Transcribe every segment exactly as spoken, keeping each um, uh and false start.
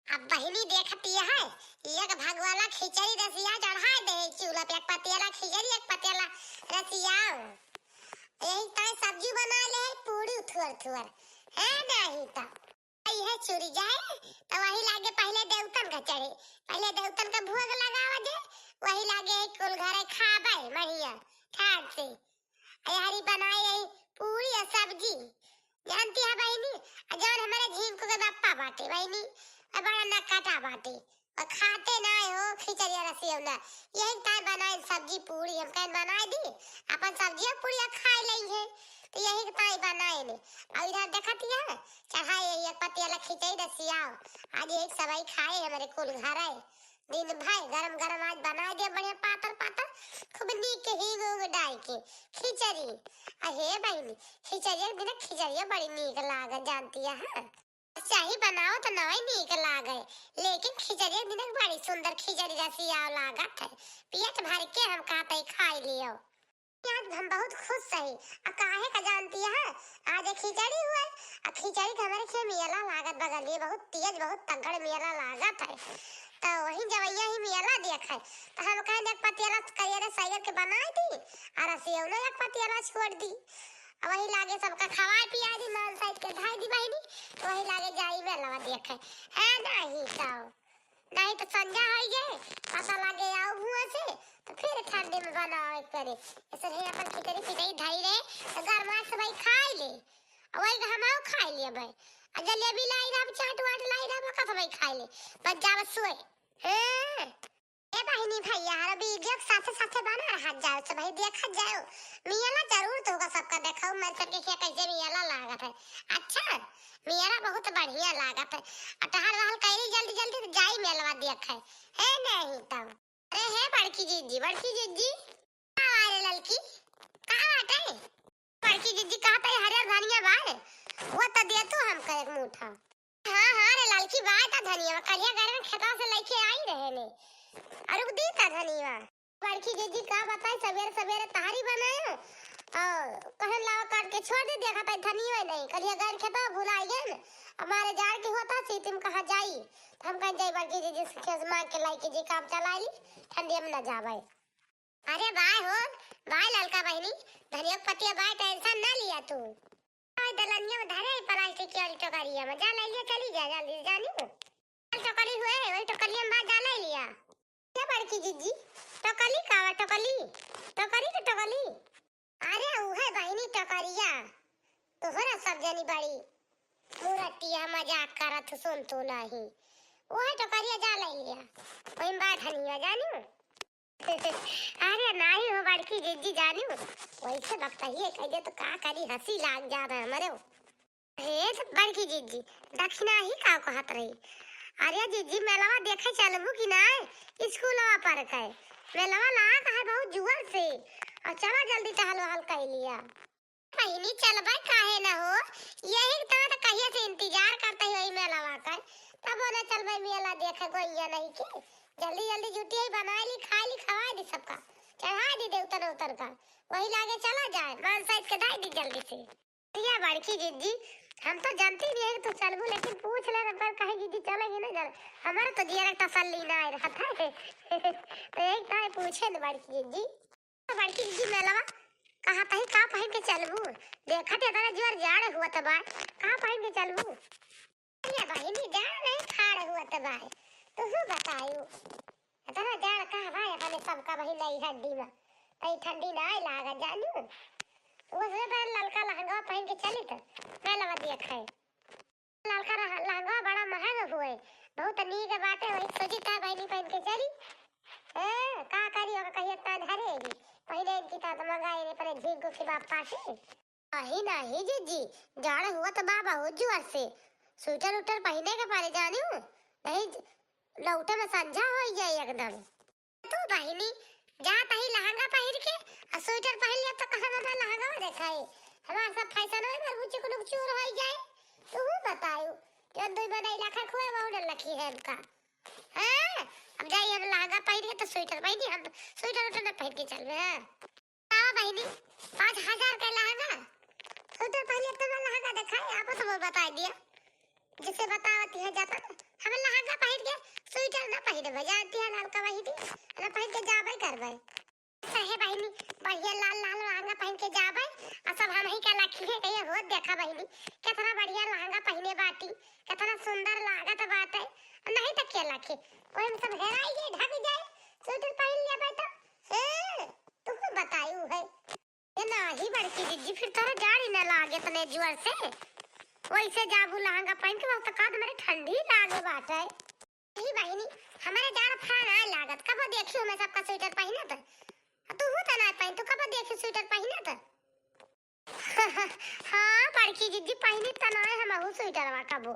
अब बहिनी देखती है, एक भगवाला खिचड़ी रसिया चढ़ाए दे है चूल्हा पे, एक पतियाला खिचड़ी, एक पतियाला रसिया। यही ताई सब्जी बना ले है, पूरी थुअर थुअर, है नहीं तो। यह चूरी जाए तो वही लागे पहले देवतन का चढ़े, पहले देवतन का भोग लगावा दे, वही लागे कुल घरे खाबे मढ़िया ठाट से। अरे हरी बनाई रही पूरी और सब्जी। जानती है बहिनी, आ जौन हमारे झिंकू के बापा बाटे बहिनी, आ बड़ा नकाटा बाटे, और खाते ना हो खिचड़िया रसियौना। यही ताई बनाए सब्जी पूरी, हम कहें बनाए दी, अपन सब्जिया पूरी खाए लेंगे, तो यही ताई बनाए ने। और इधर देखती है, चढ़ाए यही एक पतियाला खिचड़ी रसियाओ, आज यही सबई खाए हमारे कुल घर है। दिन भर गरम गरम आज बनाए दे बढ़िया पातर पातर, खूब नीक हींग ऊंग डाल के खिचड़ी। अहे बहिनी, खिचड़ी एक दिन खिचड़िया बड़ी नीक लागे जानती है, हाँ? चाही बनाओ तो नवई नीक लागे, लेकिन खिचड़ी एक दिन बड़ी सुंदर खिचड़ी रसिया लागत है, पेट भर के हम कहते खाई लियो। आज हम बहुत खुश हई। आ काहे का जानती है? आज एक खिचड़ी हुए, आ खिचड़ी के हमारे खे मेला लागत बगलिए, बहुत तेज, बहुत तगड़ मेला लागत है। तो वही जवैया ही मेला देखे, तो हम कहें देख पतियाला करिया रे सैर के बनाई दी, आ रसियौना एक पतियाला छोड़ दी। आ वही लागे सबका खवाए पिया दी, मान साइड के धाई दी बहिनी, तो वही लागे जाई मेलवा देखे। है नहीं तो। नहीं तो संझा होई जाए, पता लागे आओ हुआ से, तो फिर ठंडी में बनावे के पड़े। ऐसे ही अपन खिचड़ी पिटई धई रहे, तो गरमा से भाई खाई ले। आ वही हम आओ खाई लिए भाई। आ जलेबी लाई रहा, चाट वाट लाई रहा, कस भाई खाई ले। बस जावे सोए। हाँ। ए बहिनी भैया, हर वीडियो के साथे साथे बना रहा जाओ, सब भाई देखा जाओ। मियाला जरूर तो होगा सबका देखाओ, मैं सबके क्या कैसे मियाला लागत है। अच्छा, मियाला बहुत बढ़िया लागत है। आ टहल वहल कैली जल्दी जल्दी तो जाई मेलवा देखे। है नहीं तो। अरे हे बड़की जीजी, बड़की जीजी। का रे ललकी? का बाटे? बड़की जीजी कहत है हरियर धनिया बाय, वो त दे तू हमका एक मुठा। हाँ, हाँ रे ललकी बाय त धनिया, कलिया घर में खेतवा से लेके आई रहे ने। अरुक दी त धनिया। बड़की जीजी का बताई, सवेरे सवेरे तहारी बनायो और कहन लावा काट के छोड़ दे, देखा त धनिया नहीं, कलिया घर खेतवा भुलाई गए ने। हमारे जाड़ के होता सीतिम कहाँ जाई, तो हम कहीं जाई बड़की जीजी से खेस मांग के लाई के जी काम चलाई ली, ठंडिया में न जावे। अरे बाय हो, बाय ललका बहिनी, धनिया के पतिया बाय, tension ना लिया तू। ओए दलनिया में धरे है प्लास्टिक के वाली टोकरिया में, जा ले लिया, चली जा जल्दी से जानी। चल टोकरी हुए, वही टोकरिया में बा, जा ले लिया। क्या बड़की जीजी, टोकरी का बा, टोकरी? टोकरी के टोकरी? अरे उहे बहिनी टोकरिया, तोहरा सब जनी बड़ी मुरतिया मजाक करत सुन तू नहीं। उहे टोकरिया जा ले लिया, वही में बा धनिया जानी। अरे नाही हो बड़की जीजी जानू, वैसे बकतहिए कह दे तो का करी, हंसी लाग जात है हमरे। हे बड़की जीजी, दक्षिणा ही का कहत रही? अरे जीजी, मेलवा देखे चलबू कि ना? स्कूलवा पर के मेलवा लाग है बहुत जुअर से, और चला जल्दी टहल वहल कर लिया। बहिनी, चलबै काहे न हो? यही तना त कहिया से इंतजार करत ही वही मेलवा कर। तब बोले चलबै मेला देखे गोइया नहीं के। जल्दी जल्दी जुटी है, बनाए ली, खाए ली, खवाए दी सबका। चढ़ाए दी देवतन उतर का। वही लागे चला जाए, मान साइज के धाई दी जल्दी से। या बड़की जीजी, हम तो जानती नहीं है कि तू चलबू, लेकिन पूछ ले पर कहे जीजी चलेगी ना चल। हमारा तो जिया तसल्ली ना आए रहत है। तो यही कहे पूछे न बड़की जीजी। बड़की दीदी मेलवा, कहाँ तही का पहिन के चलबू? देखत एतना जोर जाड़ हुआ त बा, का पहिन के चलबू? अरे बहिनी, जाड़ नहीं खाड़ हुआ त बा, तुहू बतायू। एतना जाड़ का बा, अपने सबका बहिन नहीं हड्डी में, तई ठंडी ना आए लागत जानू। तो उसमें पर ललका लहंगा पहिन के चली त मेलवा देखे। ललका रह-, लहंगा बड़ा महंग हुए, बहुत नीक बाटे, वही सोची ता बहिनी पहिन के चली। ए, का करी, ओका कहिए ता धरेगी, पहिने इनकी ता तो मंगाई रे परे झींकू की बाप पाटी। नहीं, नहीं जीजी, जाड़ हुआ तो बा बहुत जुआर से, स्वेटर उटर पहिने के परे जानू, नहीं ज-, लौटे में संझा हो जाए एकदम। तू बहिनी, जा तही लहंगा पहिर के आ स्वेटर पहिर लिया तो कहाँ बाबा लहंगा देखाई? हमार सब फैशन होई, पर हुची कुलुक चूर होई जाए। तू बतायू, जौन दुई बनाई लाखा खुए, वहू न लखी है हमका। हाँ, अब जाई हम लहंगा पहिर के तो स्वेटर पहिरी, हम स्वेटर उटर न पहिर के चलबे, हाँ। का बहिनी, पाँच हजार के लहंगा, स्वेटर पहिर लिया तो लहंगा देखाई, आपस में बताई दिया। जिसे बतावत है जाता ना, हम लहंगा भाई। सहे बहिनी, बढ़िया लाल लाल लहंगा पहिन के जाबे, आ सब हमही का लखिहे कहिए, "हो देखा बहिनी, केतना बढ़िया लहंगा पहिने बाटी, केतना सुंदर लागत बाटे।" नहीं त के लखे, ओहिम सब हेराई जाए, ढक जाए, स्वेटर पहिन लेबे त। ए, तुहू बतायू है। ए नाही बड़की जिज्जी, फिर तोरा जाड़ी न लागे तने जोर से, वैसे जाबू लहंगा पहिन के, बहुत का तुम्हारे ठंडी लागे बाटे। नहीं बहिनी, हमरे जाड़ा फड़ा नाय लागत। कबो देखियो मैं सबका स्वेटर पहिनत। आ तू हूँ त नाय पहिन, तू कबो देखियो स्वेटर पहिनत? हाँ, बड़की जिज्जी पहिनी त नाय हमहू स्वेटरवा कबो।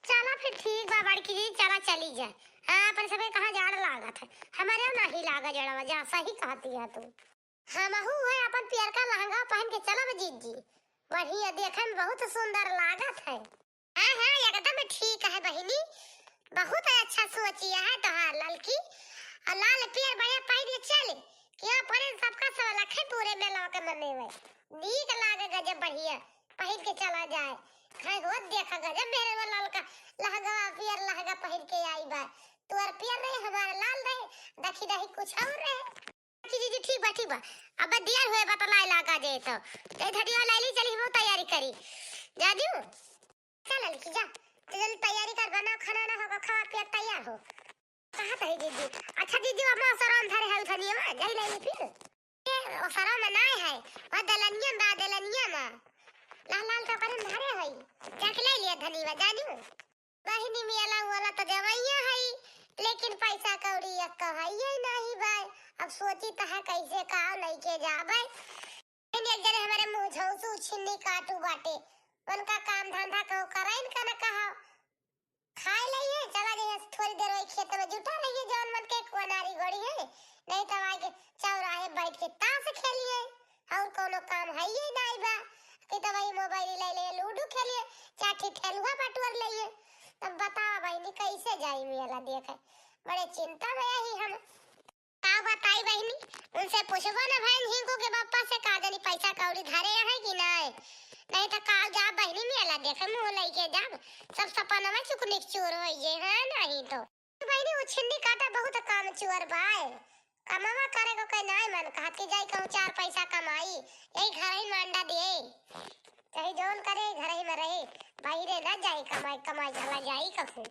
चला फिर ठीक बा बड़की जिज्जी, चला चली जाए। हाँ, अपन सबके कहाँ जाड़ लागत है, हमरे नहीं लागा जड़वा, जा सही कहती है तू। हमहू है अपन पियरका लहंगा पहिन के चलब जिज्जी, बढ़िया देखे में बहुत सुंदर लागत है। हाँ, हाँ, एकदम ठीक है बहिनी, बहुत अच्छा सोचिया है तोहार ललकी। और लाल पियर बढ़िया पहिन के चले, कि अपने सबका सब लखे पूरे मेलवा के मनेवे। नीक लागे गजब बढ़िया, पहिन के चला जाए। खाए हो देखा गजब मेरे वो ललका लहंगा, पियर लहंगा पहिन के आई बा। तोर पियर रहे, हमारा लाल रहे, देखी नहीं कुछ और रहे। जी, जी, जी, ठीक बा, ठीक बा। अब दियर हुए बा त लाए लागा जे तो। ते धड़िया लाइली चली, हम तैयारी करी। जा दियो। चल ललकी जा। तू जल्दी तैयारी कर, बनाओ खाना ना होगा, खावा पिया तैयार हो। कहाँ तही दीदी? अच्छा दीदी, अब ओसरम धरे है धनिया, जाई ले फिर। ए, ओसरम में नाय है, वो दलनिया में बा, दलनिया में। लाल लाल तो करीम धरे है, जाके ले लिया धनिया, जानियो। बहिनी मियाला वाला तो जवैया है, लेकिन पैसा कौड़ी एक हइये नहीं बा। अब सोची त है कैसे का लइके जाबे। लेकिन एक जने हमारे मुँह झौसू छिन्नी काटू बाटे, उनका काम धंधा कहूँ कराइन का न कहा। खाए लइहे, चला जाइए थोड़ी देर वही खेत में जुटा रहिए, जौन मन के कुआनारी गोड़ी है, नहीं तो आके चौराहे बैठ के ताश खेलिए, और कोनो काम है ही नहीं बा, कि तो वही मोबाइल ले ले, लूडो खेलिए, चाहे ठेलुआ बटोर लइहे। तब बताओ बहिनी, कैसे जाई मेला देखे, बड़े चिंता में यही हम। का बताई बहिनी, उनसे पूछबो न भइन झिंकू के बापा से, का जानी पैसा कौड़ी धरे है कि नहीं। नहीं तो काल जाब बहिनी मेला देखे, मुँह लइके जाब, सब सपनवा चुकनिक चूर होइए, हाँ नहीं तो। बहिनी, उ छिन्नी काटा बहुत काम चुअर बाय, कमावा करे को कहीं नाय मन कहत कि जाई कहूँ चार पैसा कमाई, यही घर ही में अंडा दिए, चाहे जौन करे घर ही में रहे, बाहरे ना जाई कमाई, कमाई चला जाई कहूँ।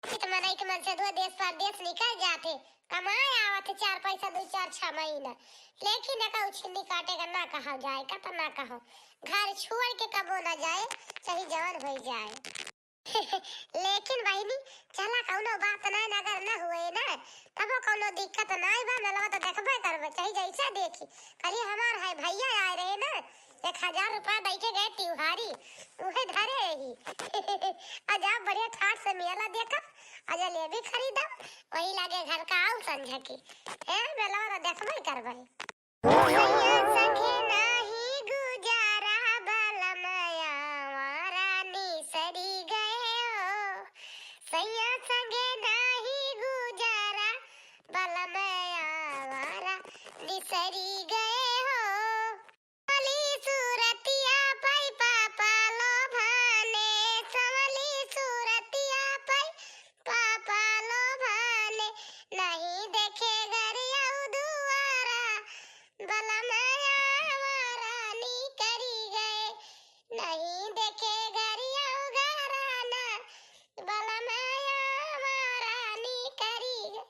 कि तो मनई के मन से दो देश परदेश निकल जाते, कमाए आवत चार पैसा दो चार छह महीना, लेकिन एका उछिन्नी काटे का ना कहा जाए का तो ना कहो, घर छोड़ के कबो ना जाए, चाहे जवन हो जाए। लेकिन बहिनी, चला कौनो बात ना, अगर ना हुए ना, तबो कौनो दिक्कत ना बा, मेलवा तो देखबे करबे, चाहे जैसा देखी। कल ही हमार है भैया आए रहे ना, एक हजार रुपया दे के गए त्योहारी, उहे धरे रही। आ जाब बढ़िया ठाट से मेला देखब, आ जलेबी खरीदब, वही लागे घर का आऊ संझा की। ए, मेलवा तो देखबे करबे। सैया संगे नाही गुजारा, बलम आवारा निसरी गए हो। सैया संगे नाही गुजारा, बलम आवारा निसरी गए हो। सवली सूरतिया पै पापा लोभाने, सवली सूरतिया पै पापा लोभाने, नहीं देखे घर अउ दुआरा, बलम आवारा निकरी गए, नहीं देखे घर अउ घराना, बलम आवारा निकरी गए।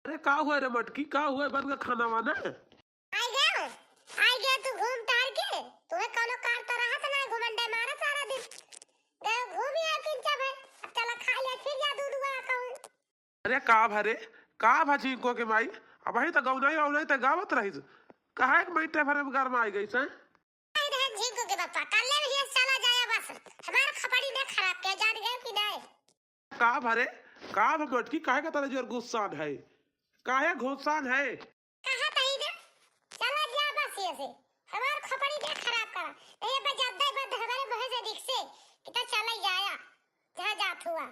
अरे का हुआ रे मटकी, का हुआ? बन गया खाना वाना? आई गया, आई गया तू घूम टहर के। तुम्हें कौनो कार तो रहत ना, घुमंडे मारा सारा दिन। गए घूम यार किंचा भाई, अब चला खा ले, फिर जा दूध हुआ कहूँ। अरे का भरे, का भा झिंको के माई, अबही तो गौनाई औनाई तो गावत रही। कहाँ एक बैठे भरे में गरमा आई गई सै? आई रहे झिंको के बापा, कल ले भैया चला जाए बस। हमार खपड़ी ना खराब के जान गए कि नहीं? का भरे, का भा मटकी, काहे का तरह जोर गुस्सान है? काहे गुस्सान है? कहा तही ना, चला जा बस ये से। हमार खोपड़ी ना खराब करा। नहीं, अब जब दे बद हमारे मुँह से दिख से, कि तो चला ही जाया, जहाँ जात हुआ।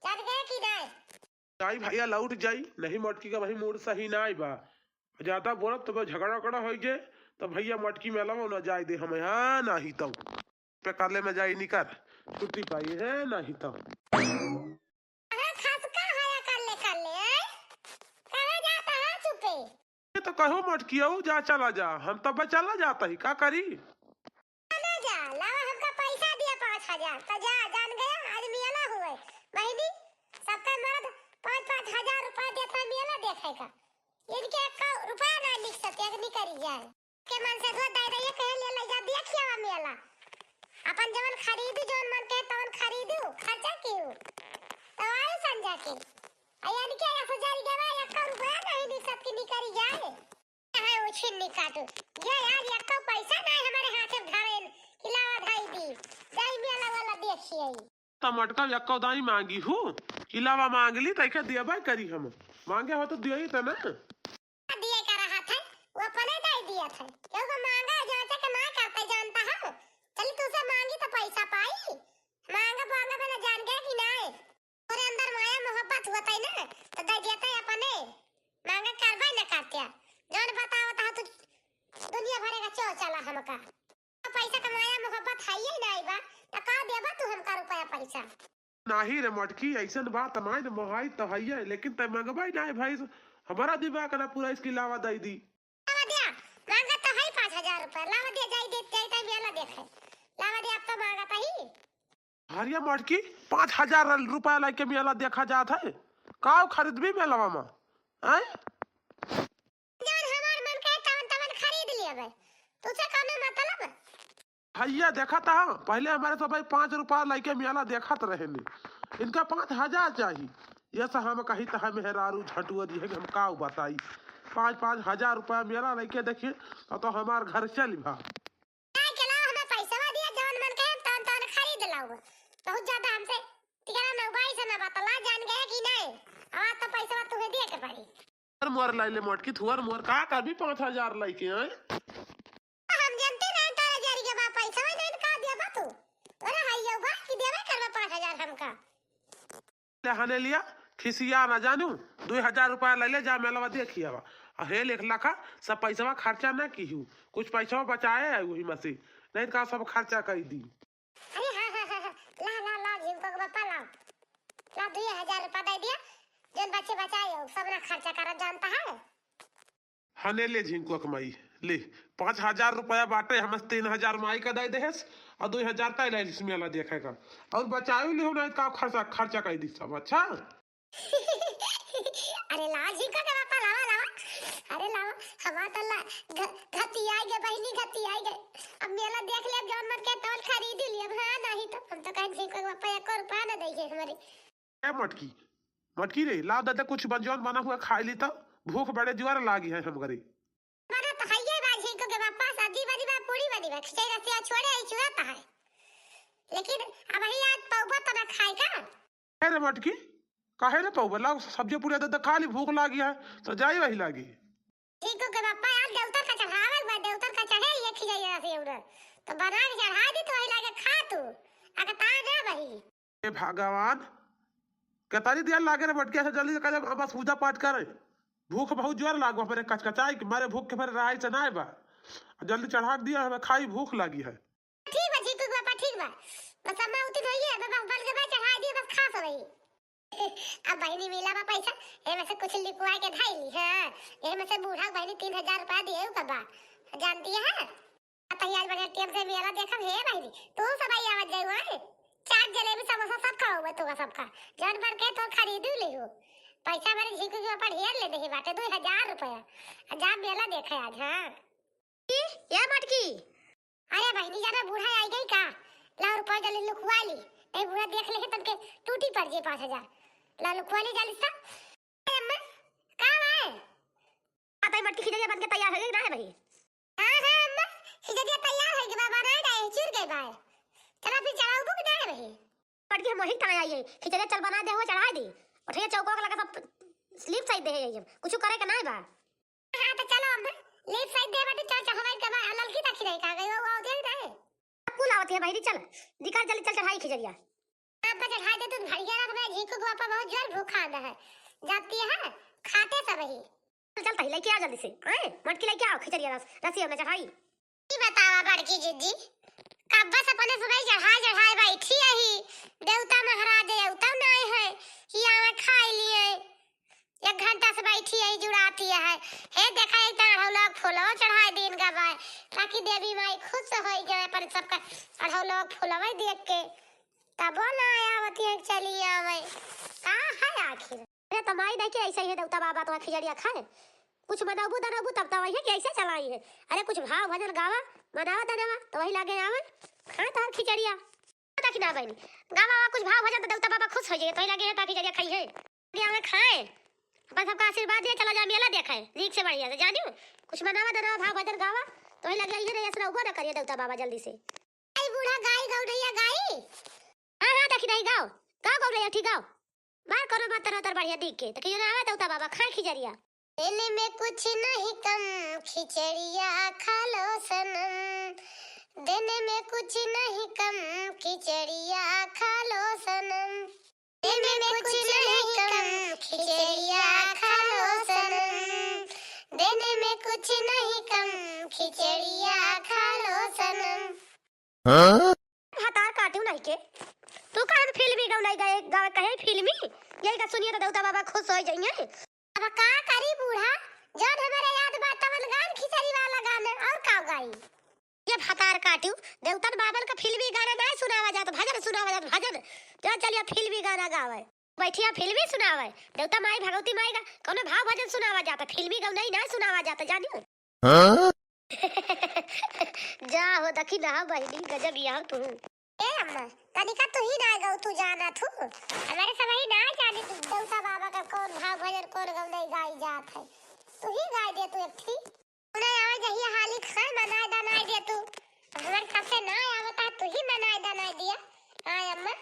जान गए कि नहीं? जाई भैया, लौट जाई, नहीं मटकी का भाई मूड सही ना आई बा। ज्यादा बोलब तो झगड़ा उगड़ा होई जे, तो भैया मटकी में अलावा ना जाए दे हमें, हाँ, नहीं तो। पे काले में जाई निकर, छुट्टी पाई है, नहीं तो। अरे खसका है काले काले, हैं? कहाँ जाता है चुपे? कहूँ मटकियऊ जा, चला जा, हम तब चला जाता ही, का करी? चला जा, लावा हमका पैसा दिया पाँच हजार, तो जा, जान गया, आज मेला हुए। बहिनी, सबका मर्द पाँच पाँच हजार रुपया देता मेला देखे का, इनके एक रुपया ना निक सके, एक निकरी जाए। के मन से दो दाई रहिए, कहे ले ले जा दिया खियावा मेला। अपन जवन खरीदू, जवन मन कहे तवन खरीदू, खर्चा किहू। तो आए संजा के। आ यानी के एक हजार गवा, एक रुपया नहीं निक सके, निकरी जाए। है उछिन निकाटू। ये यार, एको पैसा नाहीं हमरे हाथे धरेन कि लावा धाई दी। जाई मेला वाला देखिए। त मटका एको दाई मांगी हूँ कि लावा मांग ली, तैके दियबे करी हम। मांगे हो तो दियई त ना। दिए का रहा था, वो अपने दाई दिया था। क्यों को मांगा, जांचा के ना करते जानता है। चल तू से मांगी तो पैसा पाई। मांगा मांगा मैंने जान गया कि नाहीं। तोरे अंदर माया मोहब्बत होतई ना, तो दे देतई अपने। मांगा करबे न करत्या। जौन बतावत हा तू दुनिया भरे का चो चला हमका। तो पैसा का माया मोहब्बत है ही नाहीं बा, तो का देबा तू हमका रुपया पैसा? नाहीं रे मटकी, ऐसन बात नाहीं रे, महंगाई तो है ही, लेकिन तै मंगबे नाहीं भाई, हमारा दिमाग ना पूरा इसकी लावा दे दी। लावा दिया, मांगा तो है पाँच हजार रुपया, लावा दिया, जाई दे, जाई ताई मेला देखे। लावा दिया, अब तो मांगा तो ही। हरिया मटकी, पाँच हजार रुपया लेके मेला देखा जात है। का खरीदबी मेलवा में? हैं? जवन हमार मन कहे तवन तवन खरीद लेबे। तुझसे कौनो मतलब? भैया देखा था, पहले हमारे सब भाई पाँच रुपया लेके मेला देखत रहेनी। इनका पाँच हजार चाही। ये से हम कही त हम मेहरारू झटुआ दी है कि हम का बताई। पाँच पाँच हजार रुपया मेला लेके देखिए, तो, तो हमार घर चल भा। जाए के लाओ, हमें पैसवा दिया, जवन मन कहे तवन तवन खरीद लाओ। बहुत ज्यादा हमसे तिकड़ा ना उबाई से ना बतला, जान गया कि नाहीं? अब आज तो पैसवा तुम्हें दिए के पड़ी। थुअर मोर लाई ले मोटकी, थुअर मोर का करबी पाँच हजार लेके आए? हम जानते नाहीं तारा जारी के बा पैसवा नाहीं, का दिया बा तू? तोरा हाई यो बा कि देवे करबा पाँच हजार हमका? ले हने लिया, खिसिया ना जानू, दुई हजार रुपया ले ले, जा मेलवा देखी आवा। आ हे लेख लखा, सब पैसवा खर्चा ना किहू, कुछ पैसवा बचाए है वही में से, नाहीं तो का सब खर्चा कर दी। अरे हाँ, हाँ, हाँ, हाँ, ला, ला, ला, झिंको के पापा ला, ला, दुई हजार रुपया दे दिया, जौन बचे बचाए हो, सब ना खर्चा करत जानता है। हने ले झिंकुआ के माई, ले, पाँच हजार रुपया बाटे, हमसे तीन हजार माई का दे देहेस, और दुई हजार तय ले लिस मेला देखे का, और बचायु लिहो नाहीं का खर्चा, खर्चा कर दी सब, अच्छा? अरे लावा झिंकुआ के पापा, लावा, लावा, अरे लावा, हमार तो ला, घ-, घतियाई गे बहिनी, घतियाई गे, अब मेला देख ले, जौन मन के तौन खरीद लिए, हाँ, नाहीं तो हम तो कहीं झिंकुआ के पापा एको रुपया ना देंगे हमारे। ए मटकी, मटकी रे, ला दादा कुछ बन-, जौन बना हुआ खाई ली त, भूख बड़े जोर लागी है हमरे। बना तो हइये बा, झिंकू के बा, सब्जी बनी बा, पूरी बनी बा, खिचड़ी रसिया छोड़े आई चुरत है। लेकिन अब ही आज पौबा तो ना खाए का? ए रे मटकी, काहे रे पौबा? ला सब्जी पूरी दादा खा ली, भूख लागी है, तो जाई वही लागी। झिंकू के बापा यार, देवतर का चढ़ावे बा, देवतर का चढ़े ये खिचड़ी रसिया उधर। तो बना के चढ़ा दी तो वही लागे खा तू, अगर ता ना वही। हे भगवान, केतारी देर लागे रे मटकिया से, जल्दी से करे, बस पूजा पाठ करे। भूख बहुत जोर लागो हमरे, कचकचाई के मारे भूख के मारे रहाई से नाय बा। जल्दी चढ़ा के दिया, हमें खाई भूख लागी है। ठीक बा, झिंकू के बापा, ठीक बा। बस अम्मा उतिन होइए, बस बल के बा चढ़ा दिए, बस खा सब रही। अब बहिनी मिला बा पैसा, एमे से कुछ लिखवा के धाई ली, हाँ। एमे से बूढ़ा बहिनी तीन हजार रुपया दिए का बा, जानती है? आ तही आज बढ़िया टेम से मेला देखब, हे बहिनी, तू सब आई आवत जाई वहाँ। चाट जलेबी समोसा सब खाओ बा तोका सबका। जौन बन के तो खरीदू ले हो। पैसा मेरे झिंकू के ऊपर ढेर ले दे बाटे, दो हजार रुपया। आ जा मेला देखे आज, हाँ। की? या मटकी? अरे बहिनी, जाना बूढ़ा आई गई का? ला रुपया जल्दी लुकवा ली। नहीं बूढ़ा देख ले तनके टूटी पड़ जे पाँच हजार। ला लुकवा ली जल्दी सा। अरे अम्मा, का है? आ ताई मटकी खिचड़िया बन के तैयार हो गई ना है भाई? हाँ, हाँ, अम्मा, खिचड़िया तैयार है कि बाबा ना डाए, चुर गए बाय। चला फिर चढ़ाऊ बुक ना है भाई। मटकी हम वही खाए आई है, खिचड़िया चल बना दे, वो चढ़ा दे। और ये चौको लगा सब स्लिप साइड दे है, कुछ करे के ना है बा। हाँ, तो चलो अम्मा, लेफ्ट साइड दे बाटे, चल चढ़ाई के बा, ललकी तक खिलाई का गई, वो, वो दे दे। अब कुल आवत है भाई, चल, निकाल जल्दी, चल चढ़ाई खिचड़िया। अब चढ़ाई दे तू, भैया रात में झिंकू के पापा बहुत जोर भूखा आंदा है, जाती है, खाते सब ही। चल, चल, तही लेके आ जल्दी से, हैं? मटकी लेके आओ, खिचड़िया रस, रसिया में चढ़ाई। ई बतावा बड़की जिज्जी, कब्बा से अपने सुबह चढ़ाई, चढ़ाई बैठी यही, देवता महाराज देवता नाय है, कि आवे खाई लिए। एक घंटा से बैठी यही जुड़ाती है। हे देखा, एक तो अढ़ौला के फूलवा चढ़ाए दिन गवा, ताकि देवी माई खुश होइ जाए अपन सबका अढ़ौला के फूलवा देख के। तबो ना आवत है, चली आवे। का है आखिर? अरे तो माई नहीं के ऐसे ही देवता बाबा तो खिचड़िया खाए। कुछ मनौबू दनौबू तब तो वही कि ऐसे चलाई है। अरे कुछ भाव भजन गावा, मनावा दनावा, तो वही लागे आवे, खाए तोहर खिचड़िया। देखी ना बहनी, गावा कुछ भाव भजन तो देवता बाबा खुश हो जाए, तो वही लागे है ताकि खिचड़िया खाई है। आगे आवे खाए, अपन सबका आशीर्वाद दिए, चला जा मेला देखे, नीक से बढ़िया से जानियो। कुछ मनावा दनावा, भाव भजन गावा, तो वही लागे है रे, असरा उबो ना करिए देवता बाबा जल्दी से। आई बूढ़ा गाई गौनैया गाई। हाँ, हाँ, देखी नहीं गाओ, गाओ गौनैया, ठीक गाओ। बार करो मत तरह तर बढ़िया दिख के, तो कहियो ना आवे देवता बाबा, खाए खिचड़िया। देने में कुछ नहीं कम, खिचड़िया खा लो सनम। देने में कुछ नहीं कम, खिचड़िया खा लो सनम। देने में कुछ नहीं कम, खिचड़िया खा लो सनम। देने में कुछ नहीं कम, खिचड़िया खा लो सनम। हाँ? भतार काटियो नहीं के। तू कहे फिल्मी गाँव नहीं गए, गाँव कहे फिल्मी? यही का सुनिए तो देवता बाबा खुश हो जाइए। अब का करी बूढ़ा, जौन हमारे याद बा तवन गान खिचड़ी वाला गाना, और का गाई? ये भतार काटियो, देवतन बाबन का फिल्मी गाना नहीं सुनावा जात, भजन सुनावा जात, भजन। जो चलिए फिल्मी गाना गावे। बैठिया फिल्मी सुनावे, देवता माई, भगवती माई का कौनो भाव भजन सुनावा जाता, फिल्मी गाना नहीं, नहीं सुनावा जाता, जानियो। हाँ? जा हो, देखी ना बहिनी, गजब यहाँ तू। ए अम्मा, तनिका तू ही ना गाऊ, तू जाना थू। हमारे सब ही ना जाने तू देवता बाबा का कौन भाव भजन, कौन गाना नहीं गाई जात है। तू ही गाई दे तू एक थी। उन्हें आवे जहिया हाली खाए मनाए दनाए दे तू। हमारे सबसे ना आवता, तू ही मनाए दनाए दिया। हाँ अम्मा।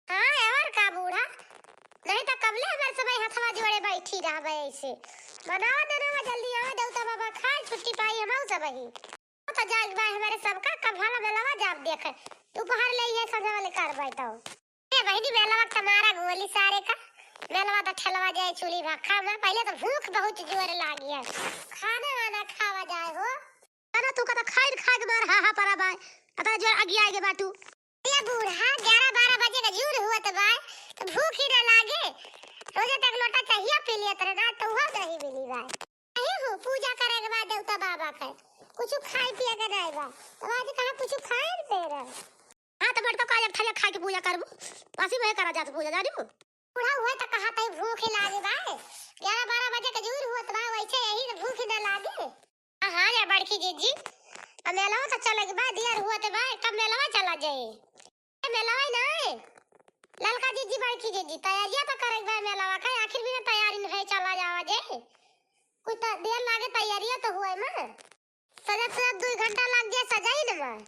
हाँ, और का बूढ़ा? नहीं तो कबले हमारे सबही हथवा जोड़े बैठी रहबे ऐसे। मनावा देनावा जल्दी आवा, देवता बाबा खाए छुट्टी पाई हमहू सबही। तो जाए बा हमारे सबका, कब भला मेलवा जाब देखे। दोपहर ले ये संझा वाले कर बैठो। ए बहिनी, मेलवा के मारा गोली सारे का। मेलवा तो ठेलवा जाए चूल्ही भाखा में। पहले तो भूख बहुत जोर लागी है। खाना वाना खावा जाए हो। ना तू का तो खाए खाए के मार हा हा परा बाय। अतरा जोर अगिया आगे बाटू। ये बूढ़ा, ग्यारह बारह बजे का जूर हुआ तो बाय, तो भूख ही ना लागे। रोजे तक लोटा चाहिए पी लिया तेरे ना, तो हुआ नहीं मिली बाय। नहीं हो, पूजा करे के बाद देवता बाबा के कुछ खाए पिए के नहीं बा। तो आज कहाँ कुछ खाए न पे रहे। हाँ, तो मटका का जब थरिया खाए के पूजा करबू, बसी वही करा जात पूजा, जानियो। बूढ़ा हुए तो कहा तई भूख ही लागे बाय। ग्यारह बारह बजे का जूर हुआ तो बाय, वैसे यही तो भूख ही ना लागे। हाँ, हाँ, या बड़की जीजी, अब मेलवा तो चले के बा, दियर हुआ ते बा, कब मेलवा चला जाए? ए, मेलवा ही ना है। ललका जीजी, बड़की जीजी, तैयारियां तो करे के बा मेलवा का, आखिर भी ना तैयारी न है, चला जावा जे। कुछ तो देर लागे तैयारियां तो हुए में। सजत सजत दुई घंटा लाग जाए सजाई न में।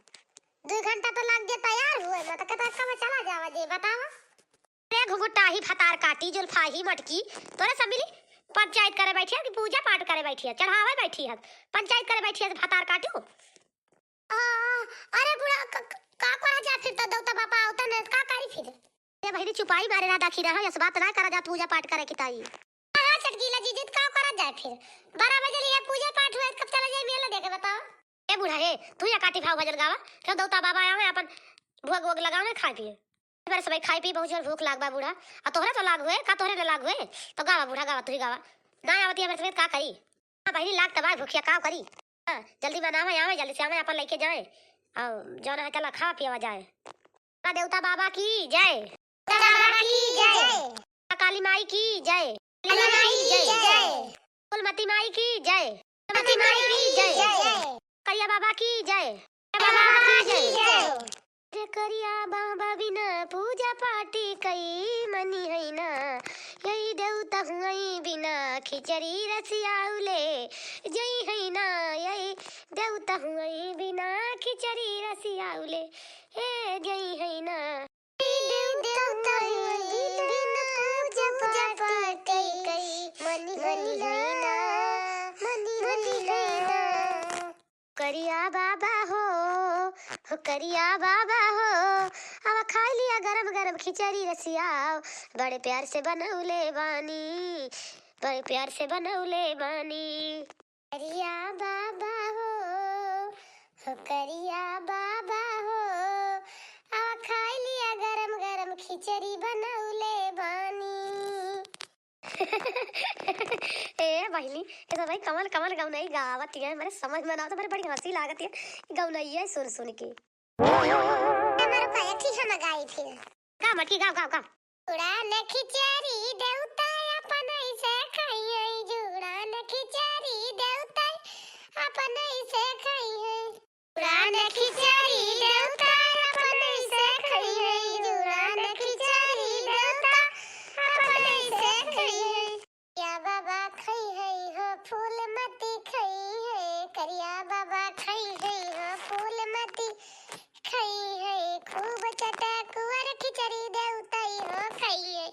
दुई घंटा तो लाग जाए तैयार हुए में, तो कहता कब चला जावा जे, बतावा। रे घुघुटाही भतार काटी, जुल्फाही मटकी, तोरे सब मिली पंचायत करे बैठी है कि पूजा पाठ करे बैठी है, चढ़ावे बैठी है, पंचायत करे बैठी है, भतार काटू। आ, अरे बूढ़ा, क-, क-, का करा जा फिर, तो देवता बाबा आवता न, का करी फिर? ए बहिनी, चुपाई मारे रहा, देखी रहा, यस बात ना करा जा, पूजा पाठ करे की ताई। हाँ, चटकीला जीजी, तो का करा जाए फिर? बारह बजे लिए पूजा पाठ हुआ, कब चला जाए मेला देखे, बताओ? ए बूढ़ा हे, तू या काटी भाव भजन गावा, क्यों देवता बाबा आवे, अपन भोग वोग लगावे, खाए पिए। हमारे सबही खाई पी बहुत जोर भूख लाग बा बूढ़ा। आ तोहरे तो लाग हुए, का तोहरे न लाग हुए? तो गावा बूढ़ा, गावा, तू ही गावा। ना आवती हमारे समेत का करी? हाँ बहिनी, लाग तबाय भूखिया, का करी? हाँ, जल्दी मनावे आवे, जल्दी से आवे, अपन लेके जाए। और जौन है तला खावा पियावा जाए। का देवता बाबा की जय। देवता बाबा की जय। काली माई की जय। काली माई की जय। फूलमती माई की जय। फूलमती माई की जय। करिया बाबा की जय। करिया बाबा की जय। रे करिया बाबा बिना पूजा पाठ कई मनी है ना, यही देवता हुई बिना खिचड़ी रसियाउले जई है ना, यही देवता हुई बिना खिचड़ी रसियाउले ए जई है ना। देवता हुई बिना पूजा पाठ कई मनी है ना, मनी है ना। करिया बाबा हो, हो करिया बाबा हो, अब खाई लिया गरम गरम खिचड़ी रसिया, बड़े प्यार से बनौले बानी, बड़े प्यार से बनौले बानी। करिया बाबा हो, हो करिया बाबा हो, अब खाई लिया गरम गरम खिचड़ी बनौले बानी। पहली, ये सब भाई कमल, कमल गौनई गावत है, मेरे समझ में ना आवत, मेरे बड़ी हँसी लागत है, गौनई है सुन सुन के। हमारे पायक ही हम गाई फिर। गाओ मटकी, गाओ, गाओ, गाओ। जुड़ान खिचड़ी देउता अपन ऐसे खइहैं, जुड़ान खिचड़ी देउता अपन ऐसे खइहैं। जुड़ान खिचड़ी देउता अपन ऐसे खइहैं, जुड़ान खिचड़ी देउता अपन ऐसे खइहैं। करिया बाबा खइहैं हो फूल मती खइहैं, करिया बाबा खइहैं हो फूल मती खइहैं। खूब चटकुअर खिचड़ी देउताई हो खइहैं,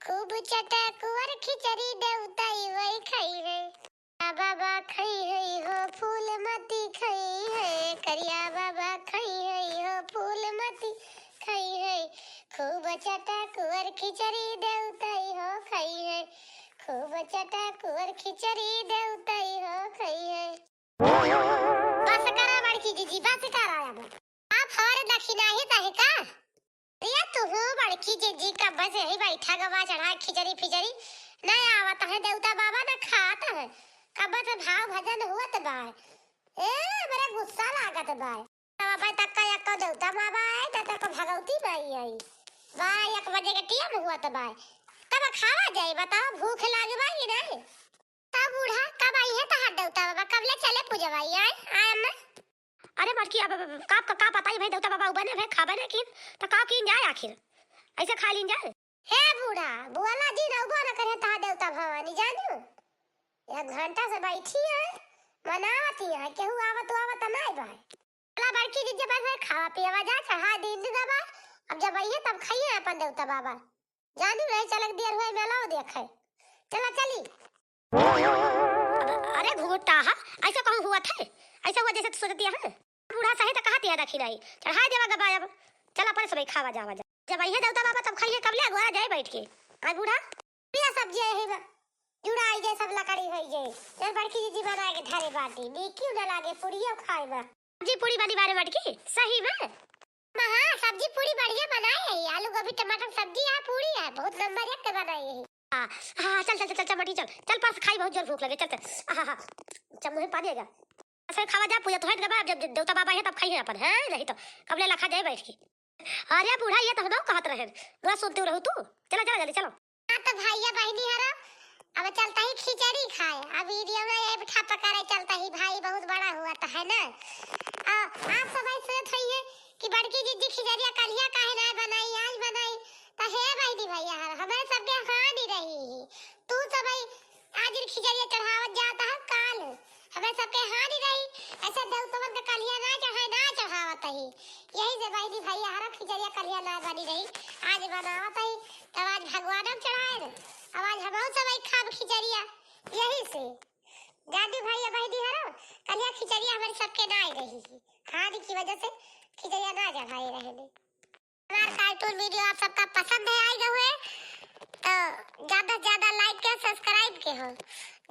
खूब चटकुअर खिचड़ी देउताई वही खइहैं। करिया बाबा खइहैं हो फूल मती खइहैं, करिया बाबा खइहैं हो फूल मती खइहैं। खूब चटकुअर खिचड़ी देउताई हो खइहैं, खूब चटकुअर खिचड़ी देउताई हो खइहैं। बस करा बड़की जिज्जी, बस करा अब। आप हमारे दखिनाही तहे का? अरे तुहू बड़की जिज्जी कब से यही बैठा गवा चढ़ा खिचड़ी फिचड़ी, न आवत है देउता बाबा न खात है। कब से भाव भजन हुअत बा। ए, बड़ा गुस्सा लागत बा। तब भाई तक का एक देउता बाबा आए, त तक भगवती माई आई। बा, एक बजे के टीम हुअत बा। तब खावा जाए, बताओ, भूख लागे बा कि नहीं? तब बूढ़ा, कब आई है तहार देउता बाबा? कब ले चले पूजवा? आए, आए अम्मा। अरे बड़की, अब, अब, अब का, का, का पता ही भाई, देउता बाबा उबने भाई खाबे नहीं किन, तो का किन जाए आखिर? ऐसे खा लीन जाए? हे बूढ़ा, बुआला जी ना उबो न करे तहार देउता भवानी, जानू? एक घंटा से बैठी है, मनावती है, केहू आवत, आवत नहीं भाई। चला बड़की जिज्जी, बस खावा पियावा जा, चढ़ा दीन दबा। अब जब आइए तब खाइए अपन देउता बाबा। जानी नहीं चलक दियर हुए मेला देखे। चला चली। अब, अरे घुघुटा हा, ऐसा कहूँ हुआ था? ऐसा हुआ जैसे तू सोचती है? बूढ़ा सही तो कहती है दखिनाही। चढ़ा देवा गबा अब। चला अपन समय खावा जावा जा। जब आइए देउता बाबा तब खाइए, कब ले अगुआ जाए बैठ के। आय बूढ़ा। पिया सब्जी यही बा। जुड़ाई जाए, सब लकड़ी होई जाए। चल बड़की जिज्जी बनाए के धरे बाटी। नीक क्यों ना लागे, पूड़ियो खाए बा। सब्जी पूड़ी बनी बारे मटकी, सही में? माँ, हाँ, सब्जी पूड़ी बढ़िया बनाए है। आलू गोभी टमाटर सब्जी है, पूड़ी है, बहुत नंबर एक के बनाए है। हाँ, हाँ, चल, चल, चल, चल, चल, मटकी चल। चल, पास खाई, बहुत जोर भूख लगे, चल, चल। आहा, हा, चल, मुँह में पानी आ गया। फिर खावा जा, पूजा तो हट गवा, अब जब देउता बाबा है तब खाइए अपन, हैं? नहीं तो कब ले लखा जाए बैठ के। अरे बूढ़ा, ये तो हम कहत रहे, बुरा सुनते रहू तू। चला, चला, जल्दी चलो। हाँ तो भैया बहनी हरो, अब चलता ही खिचड़ी खाए। अब वीडियो में ये ठप्प करे चलता ही, भाई बहुत बड़ा हुआ तो है ना। आ, आप सब सोचत होइए कि बड़की जिज्जी खिचड़िया कलिया काहे ना बनाई, आज बनाई। तो हे बहनी भैया हरो, हमारे सबके हानि रही ही। तू सब आज खिचड़िया चढ़ावत जाता है काल। हमें सबके हानि रही, ऐसे देवतवन के कलिया ना चढ़ाए, ना चढ़ावत ही। यही से बहनी भैया हरो खिचड़िया कलिया ना बनी रही, आज बनावत ही, तब आज भगवान हम चढ़ाए रे। अब आज हम सब खाब खिचड़िया, यही से। जानी भैया बहनी हरो, कलिया खिचड़िया हमारे सबके ना रही, हानि की वजह से खिचड़िया ना चढ़ाए रहे ने। हमार cartoon video आप सबका पसंद है, आई गए हुए, तो ज्यादा से ज्यादा like के, subscribe के हो।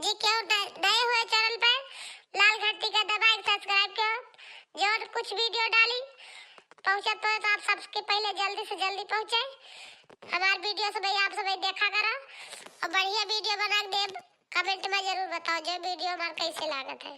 जी, क्यों न-, नए हुए channel पे, लाल घंटी का दबाए के subscribe के हो। जो कुछ video डाली, पहुँचत हो तो आप सबके पहले जल्दी से जल्दी पहुँचे। हमार video सब आप सब देखा करा और बढ़िया video बना के देब। Comment में जरूर बताओ जो video हमार कैसे लागत है।